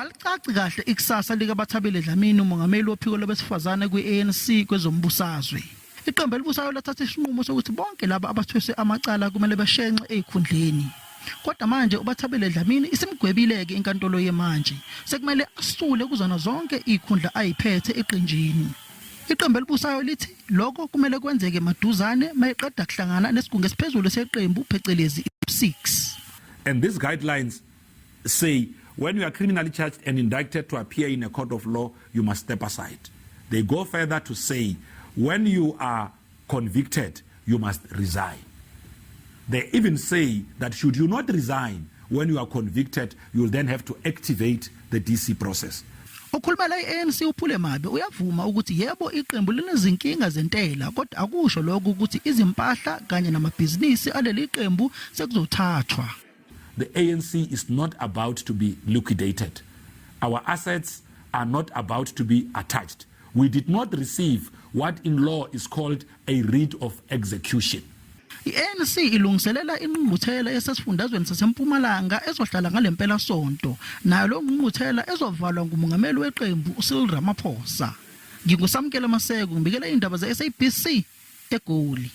Alicaci kahle ikusasa likaBathabile Dlamini umongameli wophiko lwabesifazane kwi-ANC kwezombusazwe. Iqembu elibusayo lathatha isinqumo sokuthi bonke laba abathweswe amacala kumele bashenxe ezikhundleni. Kodwa manje uBathabile Dlamini isimgwebile-ke inkantolo yemantshi. Sekumele asule kuzona zonke izikhundla ayiphethe eqenjini. Iqembu elibusayo lithi lokho kumele kwenzeke maduzane mayiqeda kuhlangana nesigungu esiphezulu seqembu phecelezi i-6. And these guidelines say when you are criminally charged and indicted to appear in a court of law, you must step aside. They go further to say when you are convicted, you must resign. They even say that should you not resign when you are convicted, you will then have to activate the DC process. Okhulumela i-ANC uPule Mabe uyavuma ukuthi yebo iqembu linezinkinga zentela kodwa akusho lokho ukuthi izimpahla kanye namabhizinisi aleli qembu sekuzothathwa. The ANC is not about to be liquidated. Our assets are not about to be attached. We did not receive what in law is called a writ of execution. I-ANC ilungiselela ingqungquthela yasesifundazweni saseMpumalanga ezohlala ngale mpelasonto. Nayo lo ngqungquthela ezovalwa ngumongameli weqembu uCyril Ramaphosa. NginguSamkelo Maseko ngibikela indaba ze-SABC eGoli.